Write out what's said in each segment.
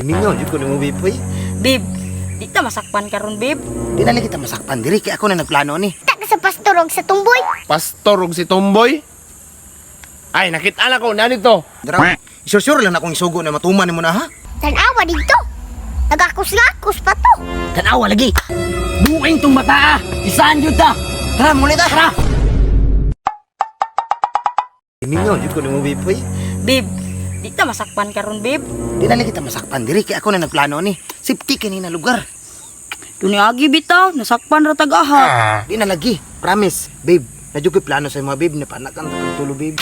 Mingaw jud ko nimo, babe, oy. Babe, di ta masakpan karon, babe. Di na lang kita masakpan diri kay ako na nagplano ni. Ta ka sa pastor og sa tumboy. Pastor og si Tomboy? Ay, nakita na ko nanito. Dara, sure lang akong isugo na matuman nimo na ha. Tanawa dito. Nagakus-gakus pa to. Tanawa lagi. Buing tong bata ah. Isaan jud ta. Tara, muli ta. Tara. Mingaw jud ko nimo, babe, oy. Babe, di ta masakpan karon, babe. Di na lang kita masakpan diri kay ako na nagplano ni. Safety kini na lugar. Tuniagi bitaw, nasakpan ra tag aha. Di na lagi. Promise, babe. Na jud ko'y plano sa mga babe na panakan ta kag tulo, babe.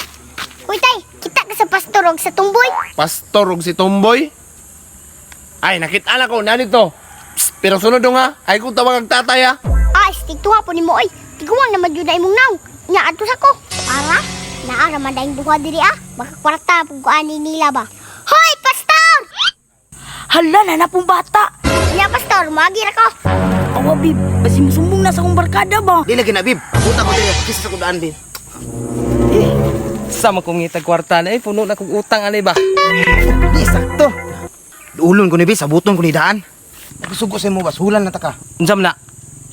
Uy tay, kita ka sa pastor og sa tumboy. Pastor og si Tomboy? Ay, nakita na ko nanito. Psst, pero sunod dong ha. Ay kung tawag ang tatay ha. Ah, istigtuha po nimo oy. Tiguang naman jud na imong naong. Nya adto sa ko. Para naa ra man daing duha diri ah. Baka kwarta pug ani nila ba. Hoy, pastor! Hala na na pong bata. Nya pastor, magi ra ko. Awa, babe, basi musumbong na sa akong barkada ba? Di lagi na, babe. Punta ko diri, kisa sa kudaan, babe. Sama kong ngitag kwarta na eh, puno na kong utang ani ba. Di sakto. Duulon ko ni babe, sabuton ko ni daan. Nagsugo sa imo basulan na ta ka. Unsa man na?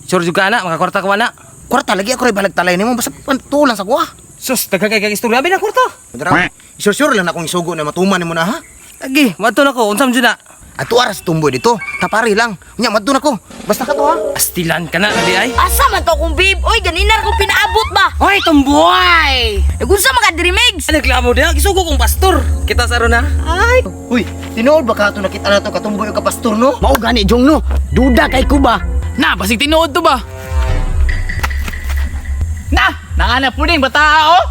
Sure jud ka ana, makakwarta ka na. Kwarta lagi ako ray balag talay nimo basta tulang sa kuha. Sus, daghan kay kag istorya abi na kwarta. Dara, sure lang akong isugo na matuman nimo na ha. Agi, madto na ko, unsa man jud na? Ato aras tumboy dito, tapari lang. Unya madto na ko. Basta ka to ha. Astilan ka na di ay. Asa man to akong babe? Oy, ganina ra kong pinaabot ba? Hoy, tumboy. Nagunsa man ka diri, Migs? Ay, nagklamo diha, gisugo kong pastor. Kita sa ron ha. Ay, Uy, tinuod ba ka ato nakita na to katumboy o kapastor no? Mao gani jong no. Duda kay ko ba? Na, basig tinuod to ba? Na, naana puding bata oh.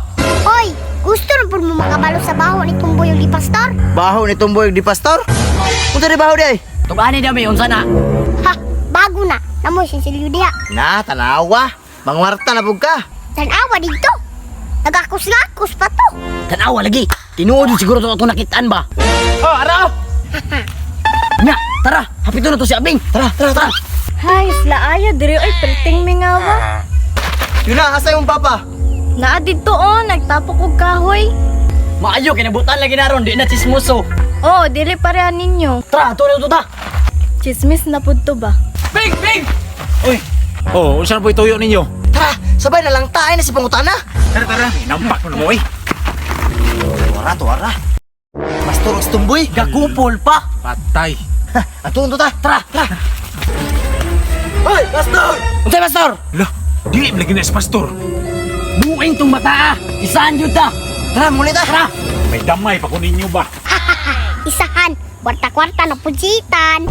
Hoy, gusto ra pud mo makabalo sa baho ni tumboy og di pastor? Baho ni tumboy di pastor? Unsa di baho di ay? Tugani dami unsa na? Ha, bago na. Namo sinsilyo diha. Na, tanawa. Mangwarta na pug ka. Tanawa dito. Nagakus-gakus pa to. Tanawa lagi. Tinuod jud siguro to ato nakitaan ba? Oh, ara oh. Na, tara, hapito na to si Abing. Tara, tara, tara. Hay, laaya diri oy perting mingawa. Yun na, asa yung papa? Naa didto oh, nagtapok og kahoy. Maayo kinabutan lagi na ron, di na chismoso. Oh, dili pareha ninyo. Tara, ato na to ta. Chismis na pud to ba? Big, big. Uy. Oh, unsa na po ituyo ninyo? Tara, sabay na lang tayo na si pangutana. Tara, tara. Nampak mo na mo eh. Tuara, tuara. Pastor og tumboy. Gakupol pa. Patay. Ha, ato unto ta. Tara, tara. Hoy, pastor! Unsay pastor? Lah, dili man lagi na si pastor. Buing tong bata ah. Isaan jud ta. Tara, muli ta. Tara. May damay pa ko ninyo ba? Isahan, kwarta-kwarta na pujitan.